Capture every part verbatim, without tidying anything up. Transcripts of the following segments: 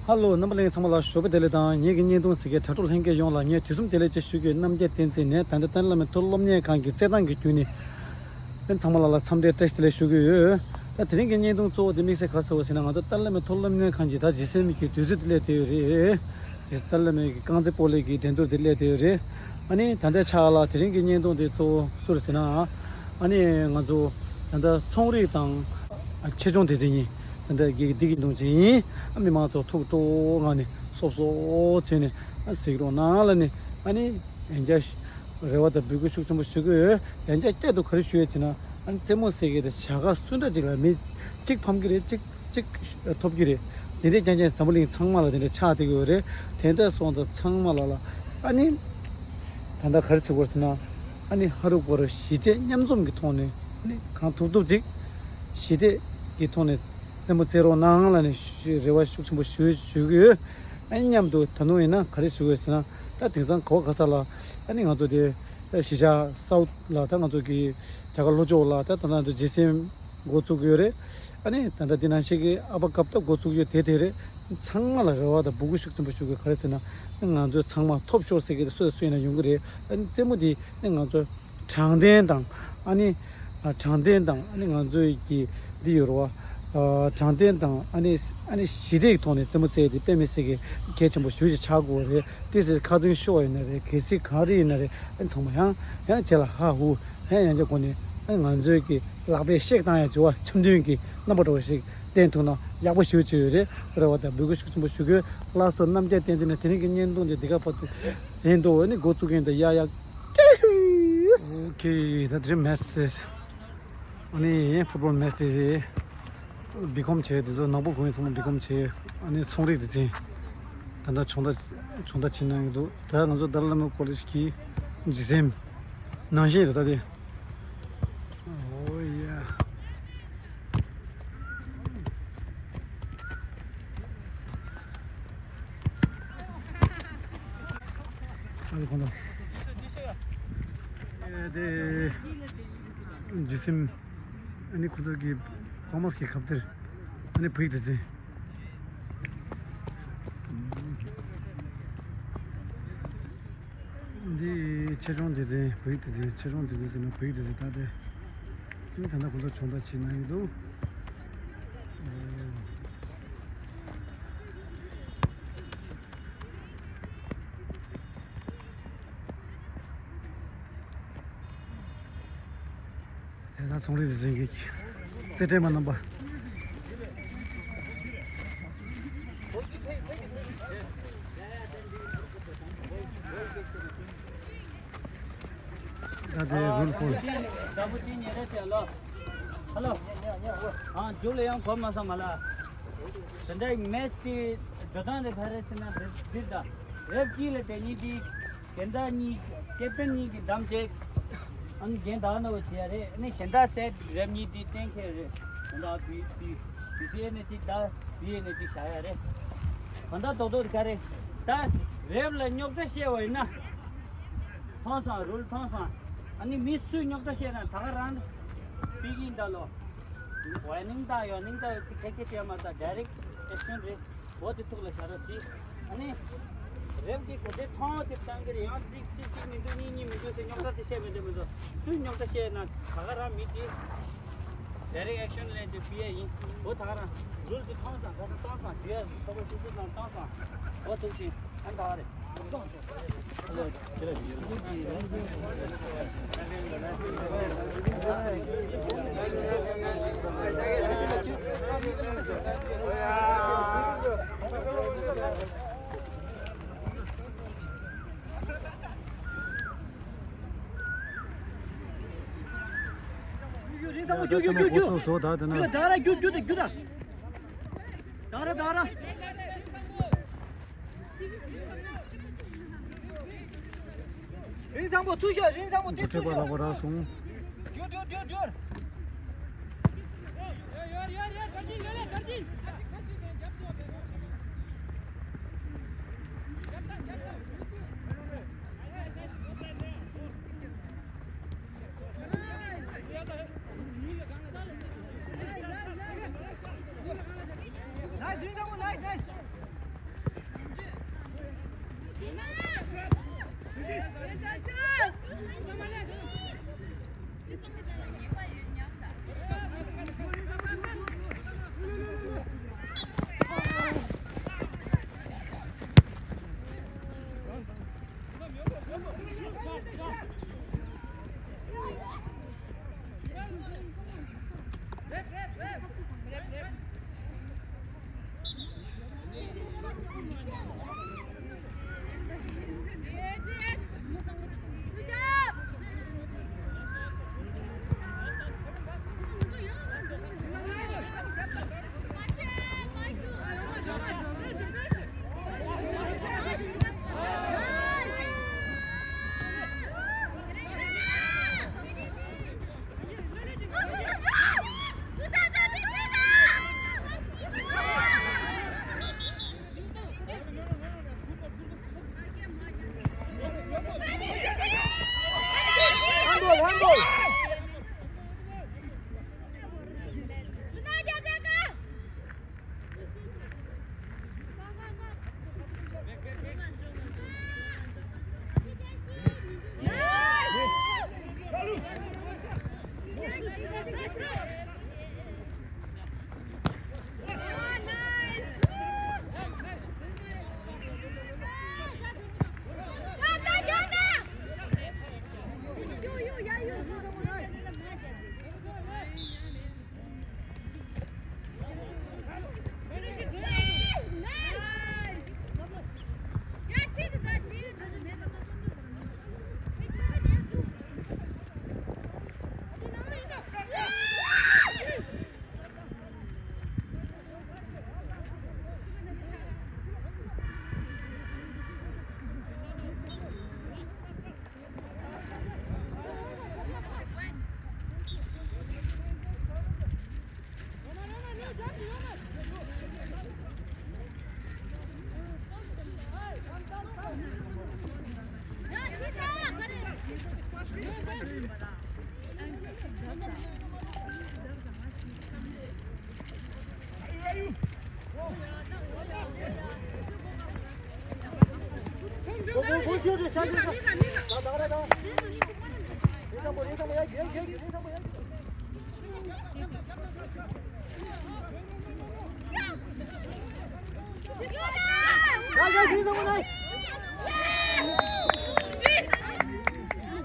ཧ་ལོ། རྣམ་པ་ལྷན་རྒྱས་ཚང་མ་ལ་ཞོགས་པ་བདེ་ལེགས་དང་། ངེད་ཀྱི་བརྙན་ཐུང་གཟིགས་མཁན་དྲ་གྲོགས་ལྷན་རྒྱས་ཡོངས་ལ་ངས་དུས་གསུམ་བདེ་ལེགས་ཅེས་ཞུ་རྒྱུའི་རྣམ་རྒྱལ་བསྟན་འཛིན་ནས། ད་ལྟ་ཏཱ་ལའི་བླ་མའི་མཐོ་སློབ་གཉེར་ཁང་གི་རྩེད་ཐང་གི་བརྒྱུད་ནས་ཚང་མ་ལ་ལ་འཚམས་འདྲི་བཀྲ་ཤིས་བདེ་ལེགས་ཞུ་གི་ཡོད། ད་དེ་རིང་གི་བརྙན་ཐུང་གཙོ་བོ་དེ་དམིགས་བསལ་ག་རེ་ཟེར་བ་ཟེར་ན། ང་ཚོ་ཏཱ་ལའི་བླ་མའི་མཐོ་སློབ་གཉེར་ཁང་གི་ད་བརྗེ་སེམས་ཀྱི་དུས་ཚོད་དེ་སླེབས་བསྡད་ཡོད་རེད། ཏཱ་ལའི་བླ་མའི་གི་རྐང་རྩེད་སྤོ་ལོའི་གི་འགྲན་བསྡུར་དེ་སླེབས་བསྡད་ཡོད་རེད། ཨ་ནི་ད་ལྟའི་ཆ་ལ་དེ་རིང་གི་བརྙན་ཐུང་དེ་གཙོ་བོ་སུ་རེད་ཟེར་ན། ཨ་ནི་ང་ཚོ་ད་ལྟ་ཚོང་རིགས་དང་ཆེད་སྦྱོང་སྡེ་ཚན་གཉིས་ད་ལྟ་གི་འདི་གི་འདུག་ཅིང་ཡིན། ཨ། མི་མང་ཚོ་ཐུགས་སྤྲོ་བོ་ངང་ནས་སོབ་སོབ་བྱས་ནས། ཨ། གཟིགས་རོགས་གནང་ལབ་ནས། ཨ་ནི་ཡང་བསྐྱར་རེ་བ་དང་འབོད་སྐུལ་ཤུགས་ཆེན་པོ་ཞུ་གི་ཡོད། ཡང་བསྐྱར་བསྐྱར་དུ་ག་རེ་ཞུ་ཡོད་ཅེ་ན། ཨ་ནི་རྩེད་མོ་རྩེ་མཁན་དེ་བྱ་དགའ་སུ་འདྲ་ཅིག་ལ་མི་གཅིག་ཕམ་གྱི་རེད། གཅིག་གཅིག་ཐོབ་ཀྱི་རེད། དེ་འདྲའི་རྐྱང་རྐྱང་འཛམ་བུ་གླིང་ཚང་མ་ལ་དེ་འདྲ་ཆགས་བསྡད་ཀྱི་ཡོད་རེད། དེ་འདྲ་སོང་ཙང་ཚང་མ་ལ་ལ། ཨ་ནི་ད་ལྟ་ག་རེ་ཟེར་དགོས་ཟེར་ན། ཨ་ནི་ཧ་རུ་ཀོ་ར་ཞི་བདེ་མཉམ་འཛོམས་ཀྱི་ཐོག་ནས། ཨ་ནི་གང་ཐུབ་ཐུབ་ཅིག་ཞི་བདེ་གི་ཐོག་ནས་རྩེད་མོ་རྩེ་རོགས་གནང་ལབ་ནས་ཞུ། རེ་བ་ཤུགས་ཆེན་པོ་ཞུ་ཞུ་གི་ཡོད། ཨ་ནི་མཉམ་དུ་ད་ནང་ཡིན་ན་ག་རེ་ཞུ་དགོས་ཟེར་ན། ད་དེང་སང་ག་བ་ག་ས་ལ། ཨ་ནི་ང་ཚོ་དེ་གཞིས་ཆགས་སའུ་ཐི་ལ། ད་ང་ཚོ་གི་རྒྱ་གར་ལྷོ་ཕྱོགས་ལ་ད་ད་ལྟ་ང་ཚོ་བརྗེ་སེམས་འགོ་བཙུགས་ཡོད་རེད། ཨ་ནི་ད་ལྟ་འདི་ནང་བཞིན་གྱི་ཨ་བ་ཀབ་ད་འགོ་བཙུགས་ཡོད། དེ་དེ་རེད། ཚང་མ་ལ་རེ་བ་དང་འབོད་སྐུལ་ཤུགས་ཆེན་པོ་ཞུ་དགོས། ག་རེ་ཟེར་ན། ང་ཚོས་ཚང་མ་ཐོབ་ཤོར་ཟེར་གྱི་དེ་སུ་དང་སུ་ཡིན་ན་ཡོང་གི་རེད། ཨ་ནི་རྩེད་མོ་འདི་ནི་ང་ཚོ་དྲང་བདེན་དང་། ཨ་ནི་ཨ་དྲང་བདེན་དང་། ཨ་ནི་ང་ཚོའི་གི་འདི་ཡོད་རེད་བ། ཨ་དྲང་བདེན་དང་། ཨ་ནི་ཨ་ནི་ཞི་བདེའི་ཐོག་ནས་རྩེད་མོ་རྩེ་ཡས་དེ་དཔེ་མི་སྲིད་ཀྱི་གལ་ཆེན་པོ་ཞེ་པོ་ཅིག་ཆགས་དགོས་རེད། དེ་ཟེར་ཁ་རྩང་ཤོར་བ་ཡིན་ན་རེད། གལ་སྲིད་ག་རེ་ཡིན་ན་རེད། ཨ་ནི་ཚང་མ་ཡང་ཡང་རྗེས་ལ་ཧ་ཧུ། ཡང་ཡང་བསྐྱར་སྒོ་ནས། ཨ་ནི་ང་ཚོའི་གི་ལག་པས་གཤེགས་བཏང་ཡ་བྱ་བ། འཆམ་མཐུན་གྱི་རྣམ་པ་འདྲ་བོ་ཞིག་བསྟན་ཐུབ་ན་ཡག་པོ་ཞེ་པོ་ཅིག་ཡོད་རེད། རེ་བ་དང་འབོད་སྐུལ་ཤུགས་ཆེན་པོ་ཞུ་གི་ཡོད། ལགས་སོ། རྣམ་རྒྱལ་བསྟན་འཛིན་ནས་དེ་རིང་གི་བརྙན་ཐུང་འདི་འདི་ག་བར་དུ་ཡིན་འདུག་ཨ་ནི་འགོ་བཙུགས་མཁན་དེ་ཡ་ཡ། ཨོ་ཁེ། ད་དེ་རིང་མེ་ཆི་དེ། ཨ་ནི་ཕུཊ་བོལ་མེ་ཆི་དེ་རེད། སྦི་ཁོམ་བྱས། དེ་ཚོ་ནག་པོ་གོན་ཚང་མ་སྦི་ཁོམ་བྱས། ཨ་ནི་ཚོང་རིགས་སྡེ་ཚན་ད་ལྟ་སྦྱོང་བརྡར་སྦྱོང་བརྡར་བྱེད་གནང་གི་འདུག་ད་ང་ཚོ་ཏཱ་ལའི་བླ་མ་ཀོ་ལེཇ་གི་འཇིག་རྟེན་ནང་བཞིན་རེད་ད་དེ། ཨོ་ཡ། ཨ་ནི་ཁོང་ཚོ། ཨེ་དེ། འཇིགས་སེམས། ཨ་ནི་ཁོ་ཚོ་གི་ཀོ་མཱས་ཀྱི་ཁ་གཏེར། ཨ་ནི་བོད་ཡིག་སྡེ་ཚན། འདི་ཆེད་སྦྱོང་སྡེ་ཚན། བོད་ཡིག་སྡེ་ཚན། ཆེད་སྦྱོང་སྡེ་ཚན་ཟེར་ན་བོད་ཡིག་སྡེ་ཚན། ད་དེ་ཨ་ནི་ད་ལྟ་ཁོ་ཚོ་སྦྱོང་བརྡར་བྱེད་གནང་གི་འདུག་དེ་དག་ཚོང་རིགས་སྡེ་ཚན་གྱི་རྩེད་འགྲན་པ་རྣམ་པ། ད་དེ་རུལ་ཕོལ། ཧ་ལོ། ཨང་། མཇུག་ལ་ཡང་གོ་མ་སོང་ང་ལ། དེ་འདྲའི་མེ་ཆི་དེ་འགྲོ་སྟངས་དེ་ག་རེ་ཟེར་ན། འདིར་འདིར་ད་རེབ་དཀྱིལ་ལ་དེ་གཉིས་དེ། གན་ད་གཉིས། ཀེབ་ཊན་གཉིས་ཀྱིས་བསྡམས་བྱས། ཨ་ནི་གན་ད་ནོ་བྱེད་ཡ་རེད། ཨ་ནི་གཞན་དག་སེ་ཊི་རེབ་གཉིས་དེ་གཏན་འཁེལ་རེད། གན་ད་བི་བི་བི་སི་ཨེ་ནས་གཅིག་ད་བི་ཨེ་ནས་གཅིག་བཞག་ཡ་རེད། གང་ལྟར་རྡོག་རྡོག་དེ་ག་རེད། ད་རེབ་ལ་རྙོག་དྲ་བཤད་པ་ཡིན་ན། མཐོང་སོང་། རུལ་མཐོང་སོང་། ཨ་ནི་མི་སུས་རྙོག་དྲ་བཤད་ན་ད་ག་རང་པི་ཀིན་ད་ལོ། ཝར་ནིང་ད་ཡོད་ནིང་ད་ཡོད་ཅིག་ཁ་སྐད་བཤད་མ་ད་ཌའི་རེག་ཊི་ཨེག་ཤན་རེད། འོ་དེ་ཐུགས་ལ་བཞག་རོགས་གྱིས། ཨ་ནི་རེབ་ཀྱི་གོ་ཚད་མཐོང་དེ་བཏང་གི་རེད། ཡང་གཅིག་གཅིག་གཅིག་མི་འདུག་གཉིས་གཉིས་མི་འདུག་ཟེར་རྙོག་དྲ་དེ་བཤད་མི་འདུག་མི་འདུག་སུས་རྙོག་དྲ་བཤད་ན་ད་ག་རང་མི་དེ་ཌའི་རེག་ཊི་ཨེག་ཤན་ལེན་དེ་པི་ཨེ་ཡིན། འོ་ད་ག་རང་རུལ་དེ་མཐོང་སོང་། ད་ག་མཐོང་སོང་། དེ་ཡ་ཁོ་པ་སུ་སུ་དང་མཐོང་སོང་། འོ་ཐུགས་ཆེ། ཨ་ད་ག་རེད། རིང་ཚང་མ་རྒྱུགས་རྒྱུགས་རྒྱུགས་རྒྱུགས། ད་ར་རྒྱུགས་རྒྱུགས་དང་རྒྱུགས་དང་། ད་ར་ད་ར། རིང་ཚང་མ་ཚུར་ཤོག་རིང་ཚང་མ་འགོ་ཁྲིད་པ་ལགས་པ་རག་སོང་། རྒྱུགས་རྒྱུགས་རྒྱུགས་རྒྱུགས། Nice, རིང་ཚང་མ་nice, nice.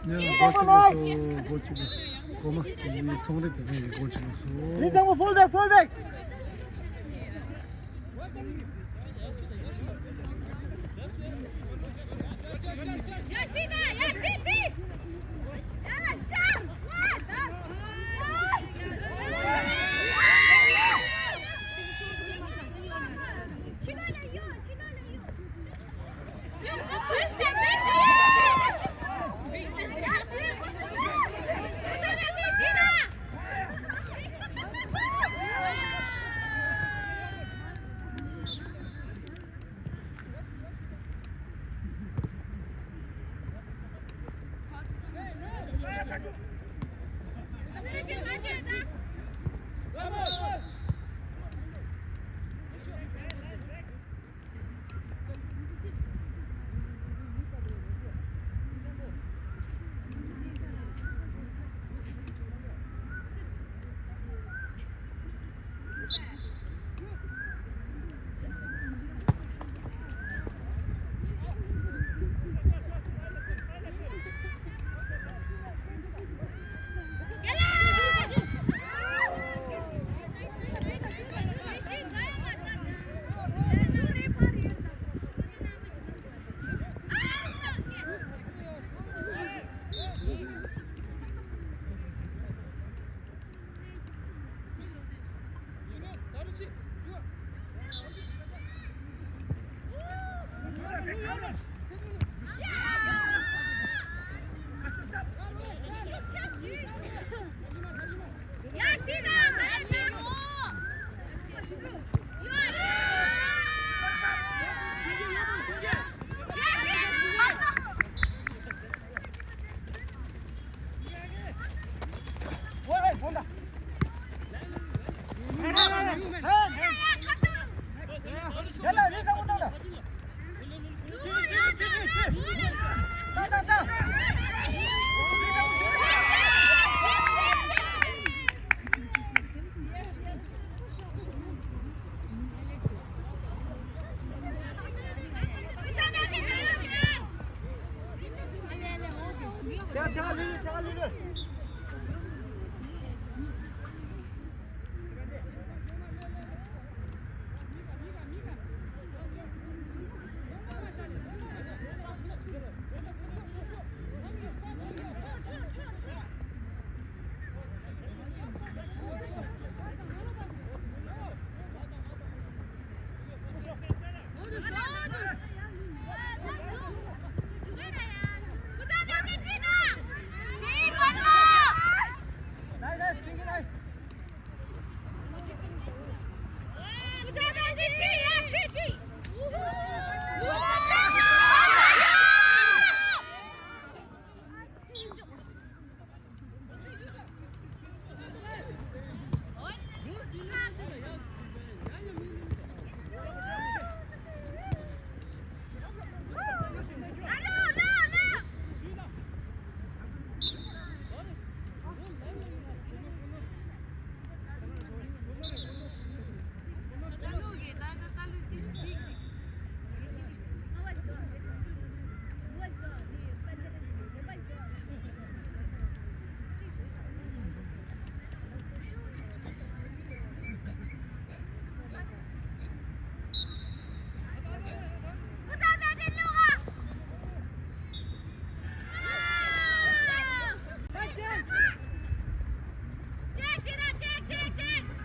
ཡང་སྒོ་གཅིག་ལ་སོ། སྒོ་གཅིག་ལ་སོ། སྒོ་མ་ཚོང་རེད་དེ་ཚོ་ཡི་སྒོ་གཅིག་ལ་སོ། Please, Fall back, fall back.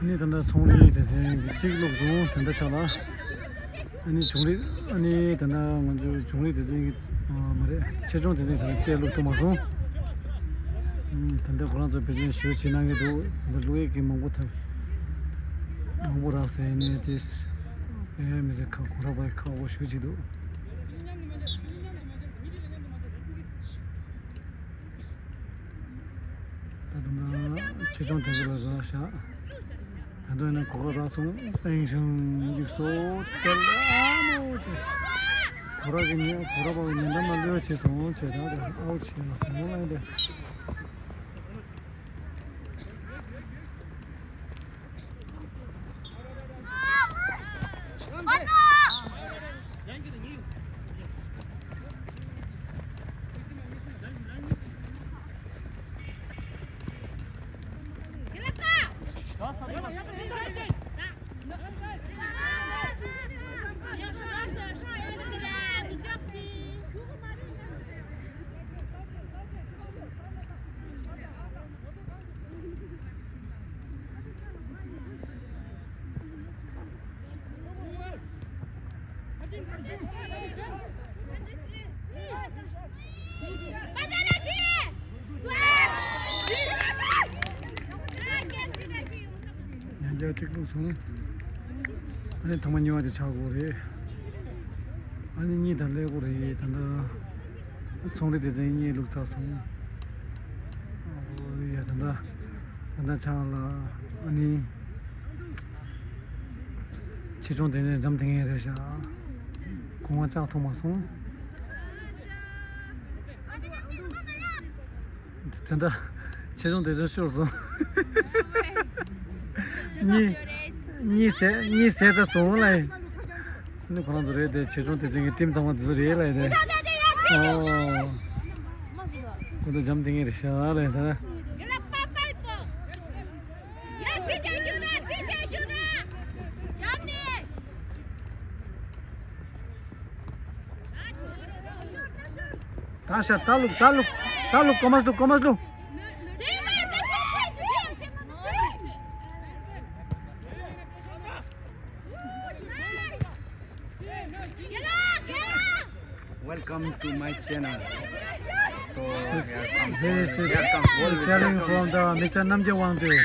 ཨ་ནི་ད་ལྟ་ཚོང་རའི་སྡེ་ཚན་གྱི་གཅིག་བླུགས་སོང་། དེ་འདྲ་ཆགས་ལ། ཨ་ནི་གཞུང་རིགས་ཨ་ནི་ད་ལྟ་ང་ཚོའི་གཞུང་རིགས་སྡེ་ཚན་གྱི་ཨ་མ་རེད། ཆེད་སྦྱོང་སྡེ་ཚན་གྱི་ད་ལྟ་ཅེས་བླུགས་ཐུབ་མ་སོང་། ཨ་ད་ལྟ་ཁོ་རང་ཚོ་ཕལ་ཆེར་ཞེ་པོ་བྱེད་གནང་གི་འདུག་ད་ལྟ་བླུགས་ཡས་ཀྱི་མང་པོ་ཐབས་མང་པོ་རག་ཟེར་ནས་དེ་ཨེ་མི་ཟེར་ཁ་ཁོ་ར་པའི་ཁག་པོ་ཞེ་པོ་ཅིག་འདུག་ད་དུང་ཆེད་སྦྱོང་དེ་ཚོ་ལ་རག་བཞག་ད་དུང་ཡིན་ན་གོ་སྐབས་རག་སོང་། ཨེང་ཤང་ཡིག་སོ་དེ་ལ་ཨ་མོ་དེ་གོ་ར་གི་ཉེ་གོ་ར་པ་གི་ཉེ་འགྲམ་ལ་གློད་བྱས་སོང་བྱས་ད་དེ་ཨའུ་ཆེ་ལ་སོང་ལ་དེ། ཡང་བསྐྱར་གཅིག་བླུགས་སོང་། ཨ་ནི་ཐེངས་མ་གཉིས་པ་དེ་ཆགས་དགོས་རེད། ཨ་ནི་གཉིས་དང་ཀླད་ཀོར་རེད། ད་ལྟ་ཚོང་རའི་སྡེ་ཚན་གཉིས་བླུགས་ཚར་སོང་། ཨོ་ཡ་ད་ལྟ་ད་ལྟ་ཆགས་ལ་ཨ་ནི་ཆེད་སྦྱོང་སྡེ་ཚན་འགྲམ་དེ་ངས་རེད་ཤག་གོང་མ་བཅག་ཐུབ་མ་སོང་། དེ་འདྲ་ཆེ་ཆུང་དེ་ཚོ་ཤོར་སོང་། གཉིས་གཉིས་ཟས་གཉིས་ཟས་ཚར་སོང་ལ་ཡིན། ཁོ་རང་ཚོ་རེད་དེ་ཆེ་ཆུང་དེ་ཚོ་གི་ཊིམ་ཚང་མ་དེ་ཚོ་རེད་ལ་ཡིན་དེ། ཨོ། ཁོ་ཚོ་འཇམ་ཐིང་ངེ་རེད་ཤག་ལ་ཡིན་དེ། ད་ཤར་ད་ལུག་ད་ལུག་ད་ལུག་གོ་མ་ལུག་གོ་མ་ལུག Welcome to my channel. So, here comes, this is here comes, telling from the Mister Namje Wangte. And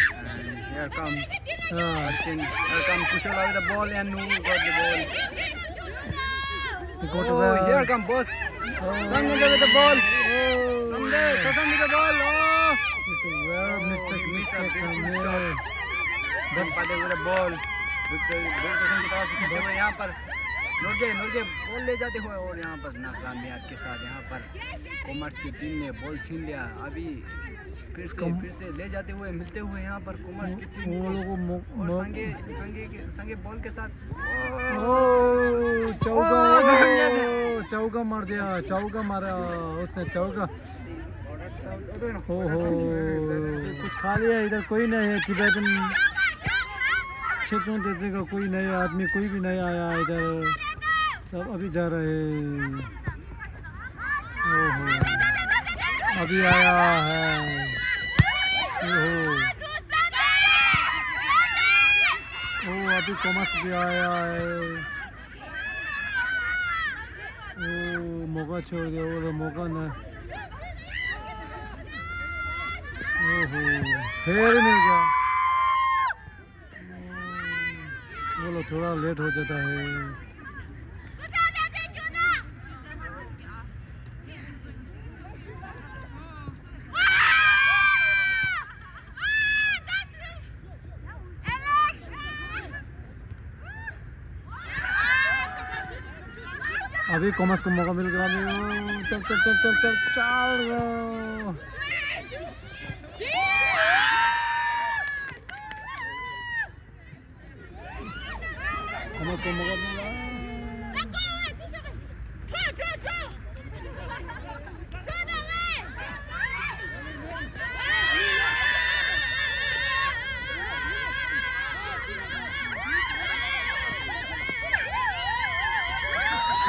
here comes, uh, Arjun. Here comes Kushal with the ball and Nuhu got the ball. He got oh, well. Here comes boss. Oh. Sangam with the ball. Oh. Sangam, Sangam with the ball. Oh. This is well, Mister Mister Mister Kame. But with the ball. यहाँ पर नोरगे, नोरगे बॉल ले जाते हुए और यहाँ पर नाकामयाब के साथ यहाँ पर कॉमर्स की टीम ने बॉल छीन लिया। अभी फिर से, फिर से ले जाते हुए मिलते हुए यहाँ पर कॉमर्स की टीम को। और संगे, संगे के, संगे बॉल के साथ। ओ, चौका, चौका मार दिया, चौका मारा उसने, चौका। ओहो, कुछ खा लिया, इधर कोई नहीं है, टिबेटन छेचों देते का कोई नहीं आदमी, कोई भी नहीं आया इधर, सब अभी जा रहे हैं। ओहो, अभी आया है। ओहो, ओ, अभी कॉमर्स भी आया है। मौका छोड़ दिया, वो लोग मौका ना। ओहो, फिर मिल गया। वो लोग थोड़ा लेट हो जाता है। अभी कोमस को मौका मिल गया। चल, चल, चल, चल, चल, चल। कोमस को मौका मिल गया।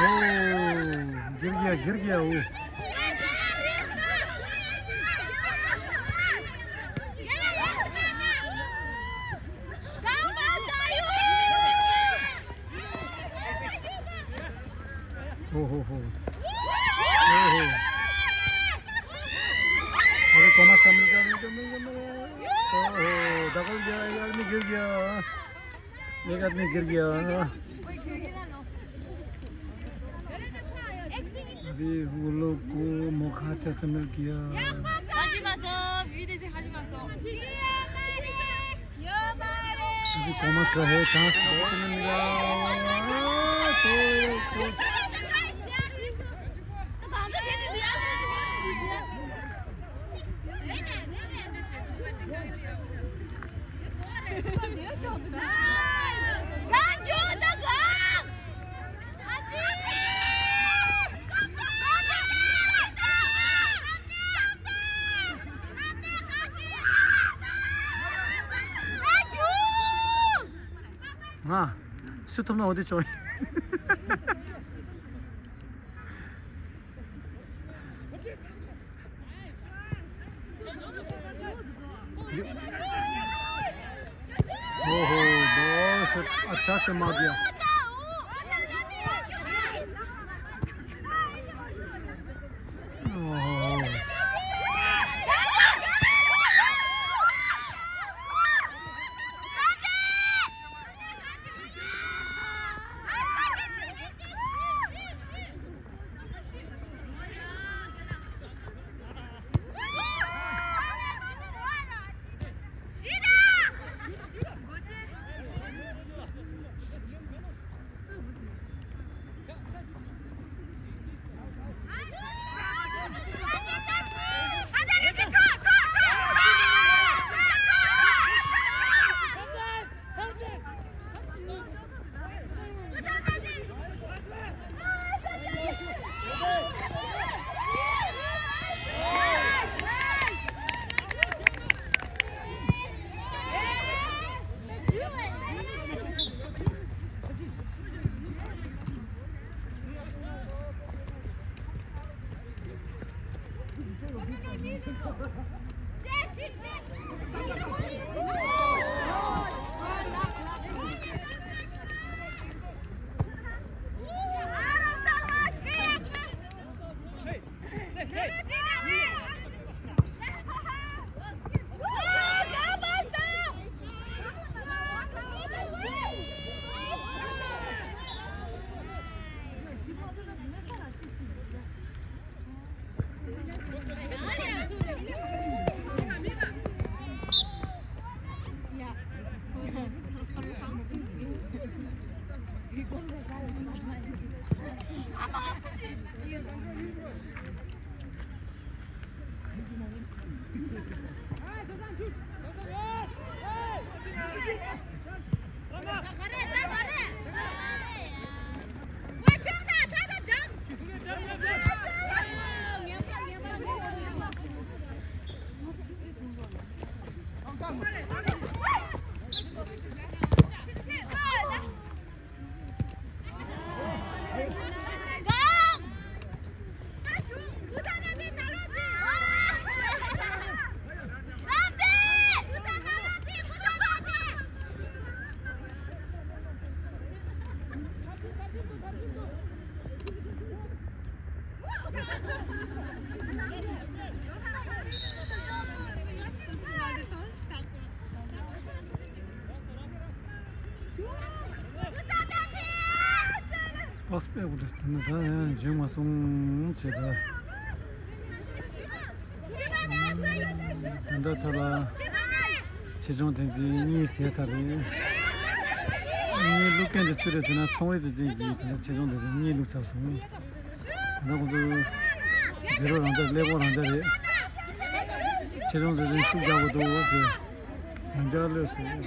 ओ, गिर गया, गिर गया वो। ओहो हो। ओहो। अरे, कोमस का मिल गया, मिल गया, मिल गया, मिल गया। ओहो, दखल गया, एक आदमी गिर गया। एक आदमी गिर गया। अभी वो लोग को मौका अच्छा से मिल गया। 하지 마세요. 위에서 하지 마세요. अभी कोमस का है चांस, बहुत मिल गया। चलो, कोमस। ང་སུ་ཐུབ་ན་འོ་དེ་ཆོག ओहो, बहुत अच्छा से मार दिया। ओहो। ཨེ་འུ་དྲས་ད་ནི་ད་ཡང་འཇོན་མ་སོང་བྱས་ད། ད་ལྟ་ཚར་ལ་ཆེ་ཆུང་དེ་ཚོས་གཉིས་ཟས་ཚར་རེད། གཉིས་བླུག་མཁན་དེ་སུ་རེད་ཟེར་ན་ཚོང་རིགས་དེ་ཚོས་ཀྱིས་ད་ལྟ་ཆེ་ཆུང་དེ་ཚོས་གཉིས་བླུག་ཚར་སོང་། ད་ལྟ་ཁོང་ཚོ་ཛི་རོ་རང་འཇགས་ཀླད་ཀོར་རང་འཇགས་རེད། ཆེ་ཆུང་དེ་ཚོས་ཤུགས་རྒྱག་དགོས་འདུག་ཟེར་རང་འཇགས་གློད་སོང་།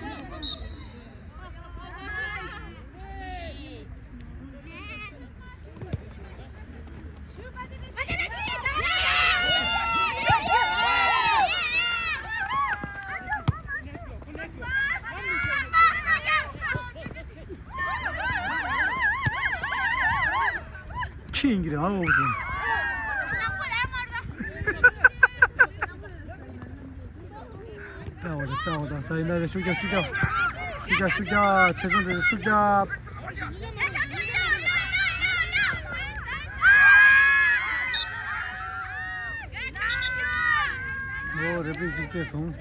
ཁྱི་ཡིན་གྱི་རེད་ཨ། འོ་ཟིན། ལྟ་བ་རེད་ལྟ་བ་དང་ལྟ་ཡིན་ན་རེད། ཤུགས་རྒྱབ་ཤུགས་རྒྱབ། ཤུགས་རྒྱབ་ཤུགས་རྒྱབ། ཆེ་ཆུང་དེ་ཚོ་ཤུགས་རྒྱབ། འོ་རེ་ཕིག་ཅིག་སྤྲད་སོང་།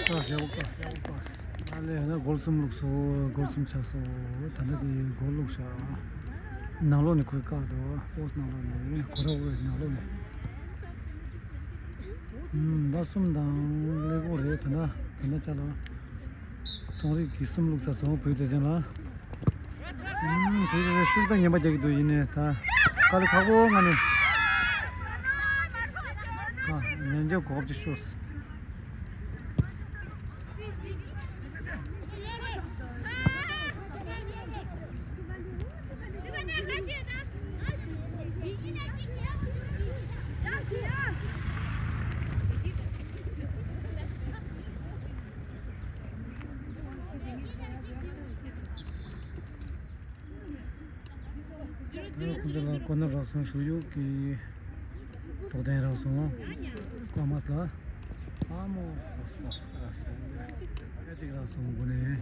པཱས་ཡག་པོ་པཱས་ཡག་པོ་པཱས། ཨ་ལས་ཡང་ན་གོལ་གསུམ་བླུགས་སོང་། གོལ་གསུམ་ཆགས་སོང་། ད་ལྟ་དེ་གོལ་བླུགས་ཤག་ནང་ལོགས་ནས་ཁོས་བཀག་འདུག་པོ་སི་ཊི་ནང་ལོགས་ནས། གོ་ར་འོས་ནང་ལོགས་ནས། ཨུམ། ཟླ་གསུམ་དང་ཀླད་ཀོར་རེད། ད་ལྟ་ད་ལྟ་ཆ་ལ་ཚོང་རིགས་ཀྱི་གསུམ་བླུགས་ཚར་སོང་། བོད་སྡེ་ཚན་ལ། ཨུམ། བོད་སྡེ་ཚན་ཤུགས་དང་ངན་པ་རྒྱག་གི་འདུག་ཡིན་ནའི་ད་དཀའ་ལས་ཁག་པོ་ངང་ནས། ཨ། ཉན་རྒྱབ་གོ་སྐབས་ཅིག་ཤོར། ཁོང་ཚོ་ལ་གོ་ན་རག་སོང་། གཞུག་གུ་གི་རྟོགས་ལྡན་རག་སོང་། ཀ་མ་ལ་ཨ་མོ་ཨོ་སི་ཨོ་སི་ཨ་སེ་འདི་ཡ་གཅིག་རག་སོང་། དགུ་ནས།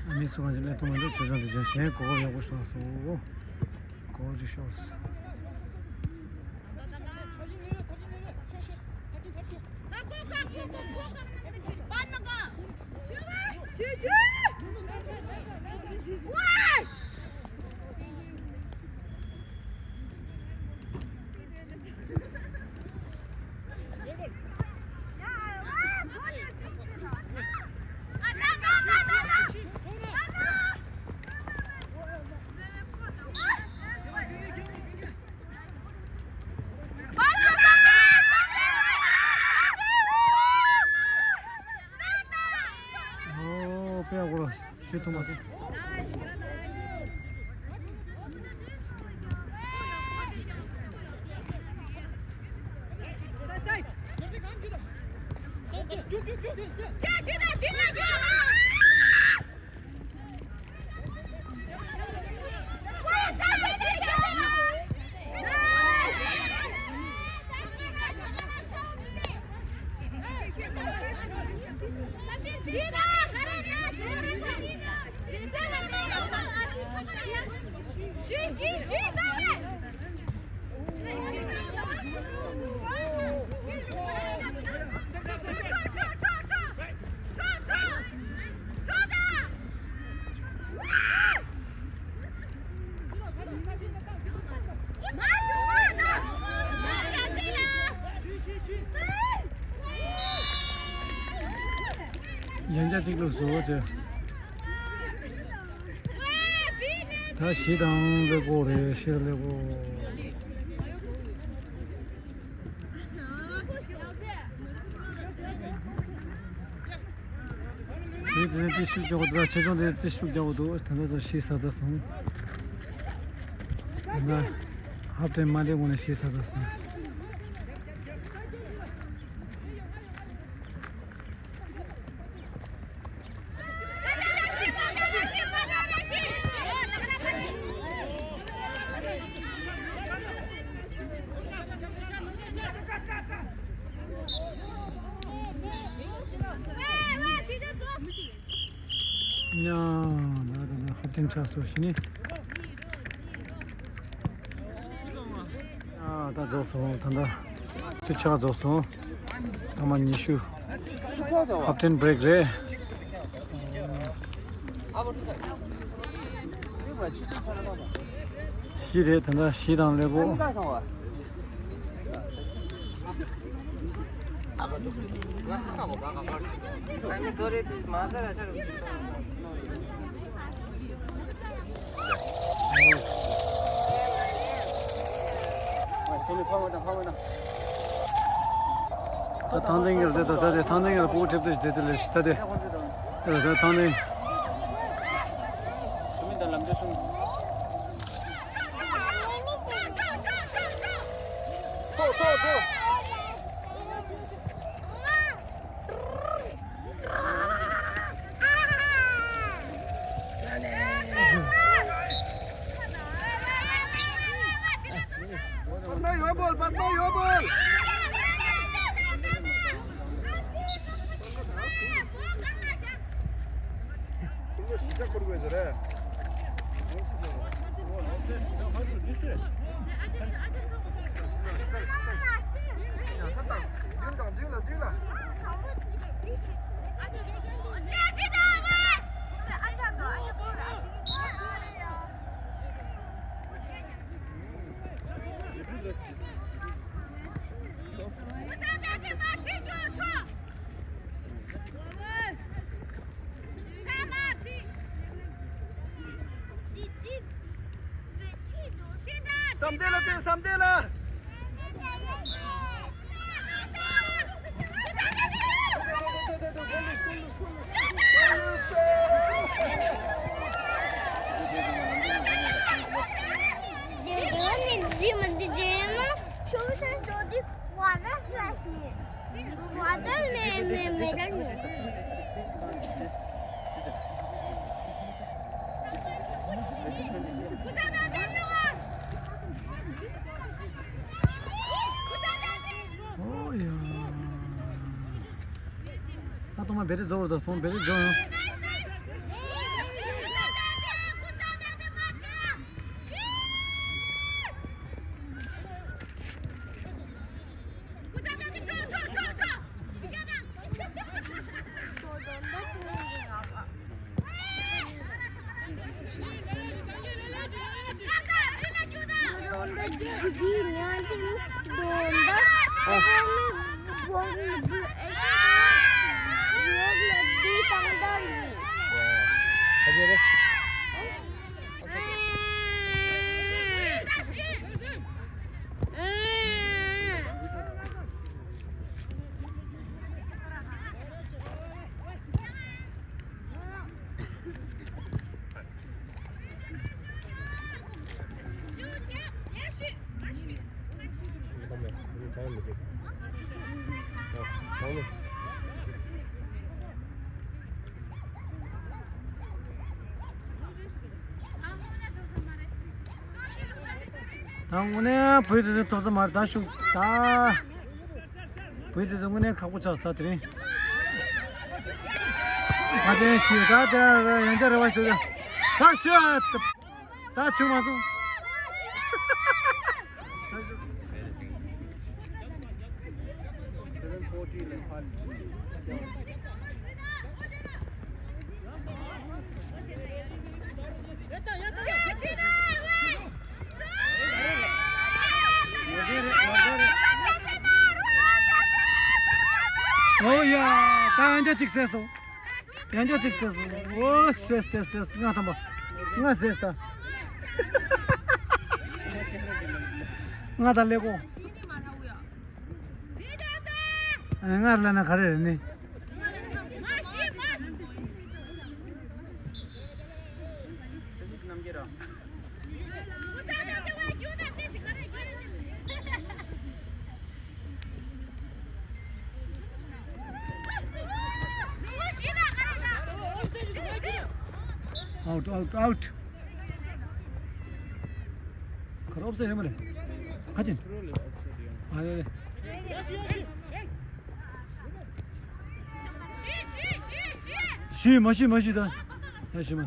ཨ་མི་སུ་གང་ཞིག་ལས་ཐོག་མ་འདུག་ཆོས་སྐྱོང་དེ་ཅན་གཞན་གོ་སྐབས་ཡག་པོ་ཤོར་སོང་། གོ་རི་ཤོར་སོང་། ཨོ་དཔེ་ཡག་པོ་རེད། ཞུ་ཐུབ་མ་སོང་། ཡང་བསྐྱར་གཅིག་བླུགས་སོ་ཅེ། ད་བཞི་དང་ཀླད་ཀོར་རེད། བཞི་དང་ཀླད་ཀོར། དེ་ཚོ་ཏི་ཤུ་རྒྱག་གོ་འདུག་ཆེ་ཆུང་དེ་ཏི་ཤུ་རྒྱག་གོ་འདུག་ད་ལྟ་ཚོ་ཤི་ས་ཚ་སོང་། ད་ལྟ་ཧབ་ཏེ་མ་ལེ་དགོངས་ནས་ཤི་ས་ཚ་སོང་། ཉ། ད་ད་ད་ཧབ་ཏེ་ཆགས་སོང་ཤི་ནི། ཨ་ད་རྫོགས་སོང་། ད་ད་ཚོད་ཆ་རྫོགས་སོང་། སྐར་མ་ཉི་ཤུ། ཧབ་ཏེ་བྷི་རེག་རེད། བཞི་རེད། ད་ད་བཞི་དང་ཀླད་ཀོར། ད་ཐང་ཐེང་གི་རེད། ད་ད་དེ་ཐང་ཐེང་གི་རེད། སྤུ་གུ་ཁྲིད་དུ་ཞིག་དེ་དེ་ལས་ཞིག་ད་དེ། ད་ད་ཐང་ཐེང་། ཐོ་ཐོ་ཐོ། པདྨ་ཡོད་པོལ། པདྨ་ཡོད་པོལ། བསམ་གཏན་ལ་སྤྲད། བསམ་གཏན་ལ། ཨོ་ཡ། ད་གཏོང་མ་བེ་རི་རྫོགས་རེད། ད་སོང་བེ་རི་རྫོགས་ཡོང་། ད་དངོས་གནས་བོད་དེ་ཚོ་ཐོབ་ས་མ་རེད། ད་ཤུགས་ད། བོད་དེ་ཚོ་དངོས་གནས་ཁག་པོ་ཆགས་སོང་ད་དེ་རིང་། ཕ་ཆེན་ཞུས་ད་དེ་ཡན་ཆད་རེ་བ་ཞུ་ད་ད་ཤུ་ད་ཆུ་མ་སོང་། ཨོ་ཡ། ད་ཡང་བསྐྱར་གཅིག་བསད་སོང་། ཡང་བསྐྱར་གཅིག་བསད་སོང་། ཨོ་བསད་བསད་བསད། ལྔ་ཐམ་པ། ལྔ་བསད་ད། ལྔ་དང་ཀླད་ཀོར། ཨ། ལྔ་ལབ་ན་ག་རེ་རེད་ནི། Out, out, out. ཁར་ཨོབ་སའེ་ཌི་ཡོད་མ་རེད། ཁ་ཅིན། ཨ་ཡོད་རེད། ཞུས་མ་ཞུས་མ་ཞུས་ད། ཡ་ཞུས་མ།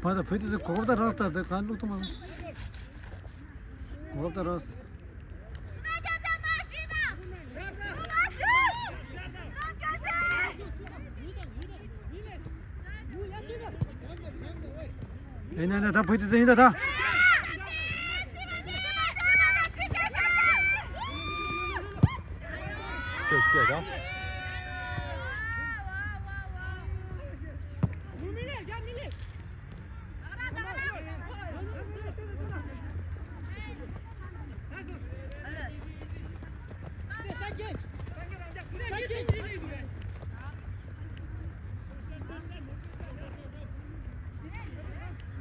ཕ་ད་བུ་དེ་ཚོ་གོ་སྐབས་ད་རག་སྟབས་དེ་གང་བླུག་ཐུབ་མ་སོང་། གོ་སྐབས་ད་རག་ཡིན་ན་ད་བུ་དེ་ཚོ་ཡིན་ད་ད། ཀྱེ་ཀྱེ་ད།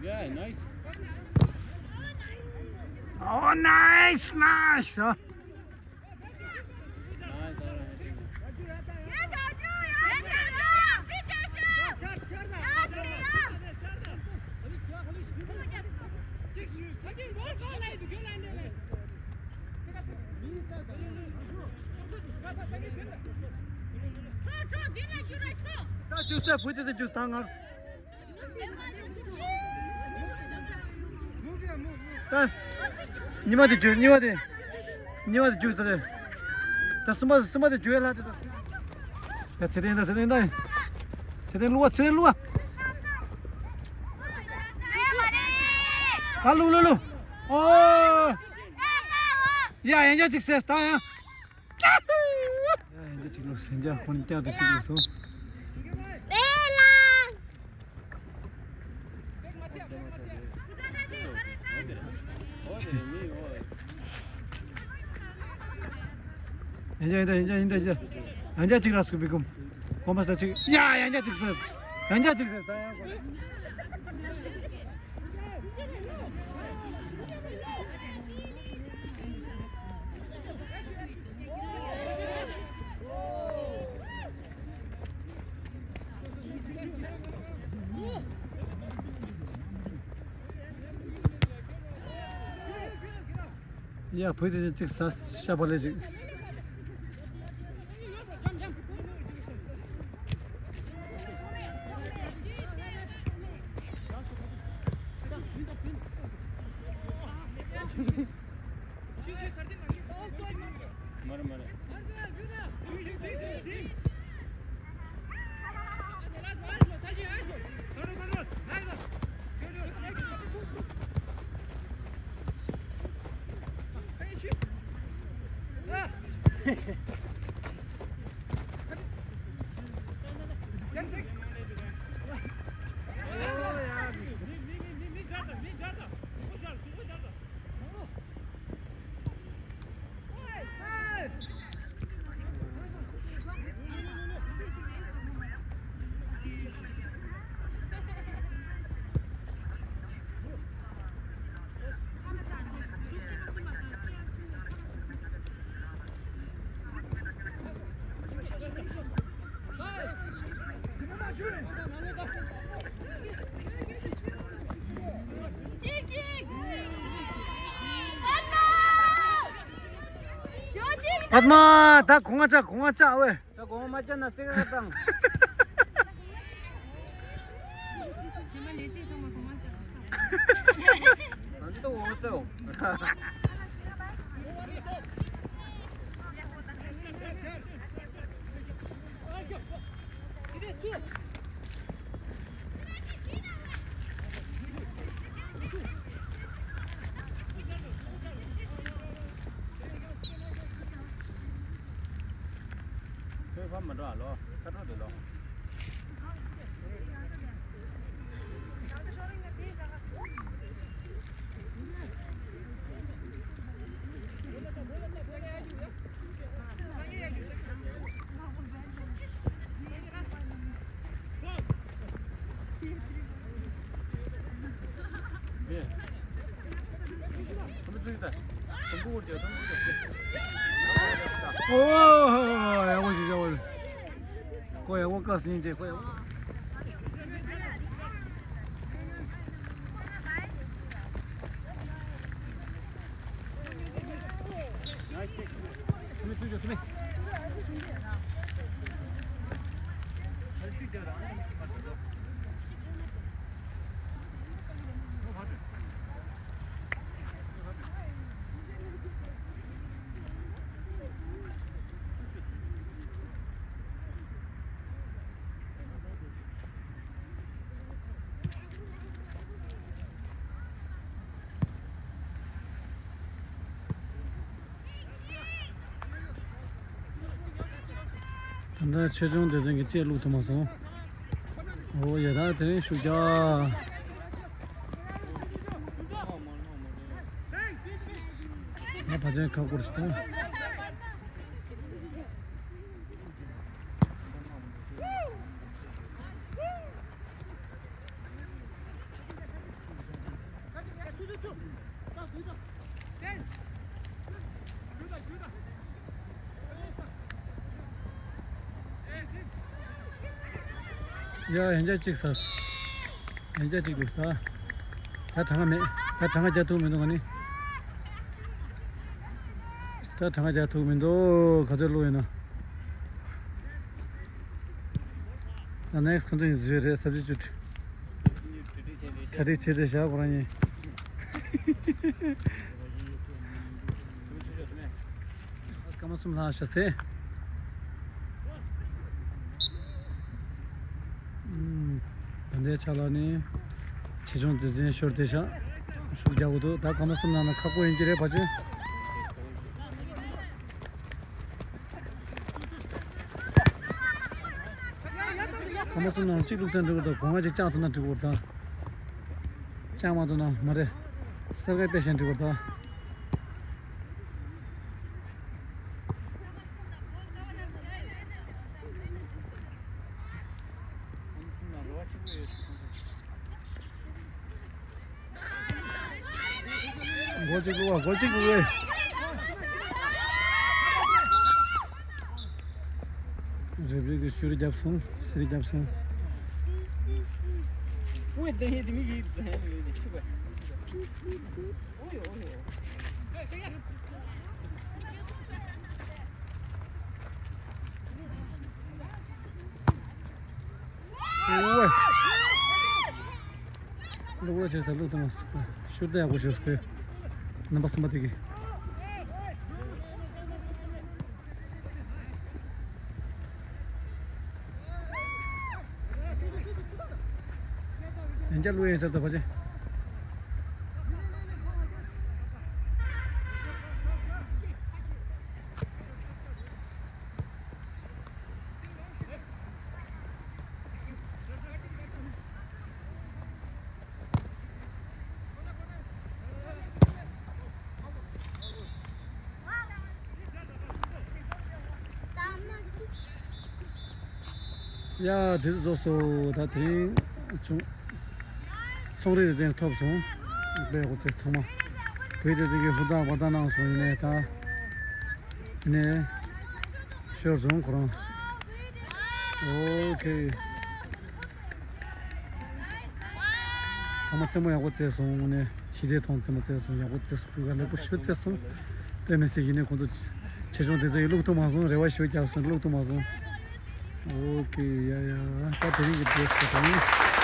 Yeah, nice. Oh, nice, nice. ད་ཇུས་ད་བུ་དེ་ཚོ་ཇུས་ད་ངར། ད། ཉི་མ་དེ་རྒྱུག་ཉི་མ་དེ། ཉི་མ་དེ་རྒྱུག་ས་དེ། ད་གསུམ་པ་གསུམ་པ་དེ་རྒྱུག་ཡ་ལྷག་དེ་ད། ཡ་ཚེ་བརྟན་ད་ཚེ་བརྟན་ད། ཚེ་བརྟན་བླུག་པ་ཚེ་བརྟན་བླུག་པ། ཨ་བླུག་བླུག་བླུག་ཨོ། ཡ་ཡན་ཆད་ཅིག་ཟེར་ད་ཡ། ཡ་ཡན་ཆད་ཅིག་ལོ་ཟེར་འཇགས་ཁོ་ནི་བསྐྱར་དུ་ཞིག་ལོ་སོང་། ཡན་ཆད་ཡིན་ད་ཡན་ཆད་ཡིན་ད་ཡིན་ད་ཡིན་ད། ཡན་ཆད་ཅིག་ར་སུ་བི་ཀུམ། གོམ་པ་ས་ཅིག་ཡ་ཡན་ཆད་ཅིག་ཟེར། ཡན་ཆད་ཅིག་ཟེར་ད་ཡ། ཡ་བུ་དེ་ཅིག་ས་ཤ་བ་ལེ་ཅིག་ཨ་མ། ད་གོང་ང་ཆ་གོང་ང་ཆ་ཝེ། ད་གོང་མ་ཆ་ན་སེ་ག་དང་། ང་ཚོ་འོང་སེ་འོང་། ཁྱོད་ཕར་མ་འགྲོ་ཨ་ལོ། ཁ་འགྲོ་དེ་ལོ། ཨོ། ཡག་པོ་ཞིག་བྱ་བ། ཁོ་ཡག་པོ་བཀག་ཟིན་བྱས་ཁོ་ཡག་པོ། ད་ལྟ་ཆོས་སྐྱོང་སྡེ་ཚན་གྱི་ལྕེ་བླུག་ཐུབ་མ་སོང་། ཨོ་ཡ། ད་དེ་རིང་ཤུགས་རྒྱག་ང་ཕལ་ཆེར་ཁ་སྐོར་ཞིག་དང་། ཡ། ཡན་ཆད་གཅིག་ཟ། ཡན་ཆད་གཅིག་ལུག་ཟ། ད་གྲངས་ཀ་མེད། ད་གྲངས་ཀ་རྒྱག་ཐུབ་མི་འདུག་ང་ནི། ད་གྲངས་ཀ་རྒྱག་ཐུབ་མི་འདུག་ག་ཚོད་བླུགས་ཡོད་ན། ད་ནེག་སི་ཁོང་ཚོ་ཡིན་བཟོས་རེད། སབ་ཇི་ཅུ་ཊི། ག་རེ་བྱེད་དེ་བཞག་ཁོ་རང་ཡིན། སྐར་མ་གསུམ་ལྷག་ཤ་ཟེ། ད་ལྟའི་ཆ་ལ་ནི་ཆེ་ཆུང་འཛིན་འཛིན་ཤོར་དེ་ཤ་ཤུགས་རྒྱག་གི་འདུག་ད་སྐར་མ་གསུམ་ནང་ན་ཁག་པོ་ཡིན་གྱི་རེད་ཕལ་ཆེར། སྐར་མ་གསུམ་ནང་གཅིག་བླུགས་ཐེངས་འགྲིག་གི་འདུག་སྒོ་ང་གཅིག་བཅག་ཐུབ་ན་འགྲིག་གི་འདུག་བཅག་མ་ཐུབ་ན་མ་རེད། སེར་ཀ་སྤེལ་བཞིན་འགྲིག་གི་འདུག་འགོ་གཅིག་བླུགས་པ། འགོ་གཅིག་བླུགས་པ། རེབ་རེབ་ཀྱི་ཤུར་བརྒྱབ་སོང་། སིར་བརྒྱབ་སོང་། ཨོ་ཝེ། ལོག་ལོག་བྱས་ས་བླུགས་བཏང་བ། ཤུར་ད་ཡག་པོ་ཤོར་སྐོས། རྣམ་པ་གསུམ་པ་དེ་གི། ཡང་བསྐྱར་བླུགས་ཡིན་ཟེར་ད་ཕལ་ཆེར། ཡ། དེ་ཚོ་རྫོགས་སོང་། ད་དེ་རིང་བྱུང་། ཚོང་རིགས་རེ་ཚན་ཐོབ་སོང་། དཔེ་ཡག་པོ་བྱས། ཚང་མ་བོད་སྡེ་ཚན་གྱིས་ཧུར་ཐག་འབད་ཐག་གནང་སོང་། ཡིན་ནའི་ད་ཡིན་ནའི་ཤོར་སོང་ཁོ་རང་། ཨོ་ཁེ། ཚང་མ་རྩེད་མོ་ཡག་པོ་རྩེས་སོང་། དངོས་གནས་ཞི་བདེ་ཐོག་རྩེད་མོ་རྩེས་སོང་། ཡག་པོ་རྩེས་སོང་། སྤུས་ཀ་ལེགས་པོ་ཞེ་པོ་རྩེས་སོང་། དཔེ་མི་སྲིད། ཡིན་ནའི་ཁོང་ཚོ་ཆེ་ཆུང་དེ་ཚོ་ཡིས་བླུག་ཐུབ་མ་སོང་། རེ་བ་ཞེ་པོ་བརྒྱབ་སོང་། བླུག་ཐུབ་མ་སོང་། ཨོ་ཁེ། ཡ་ཡ། ད་དེ་རིང་གི་འདྲེས་སི་དང་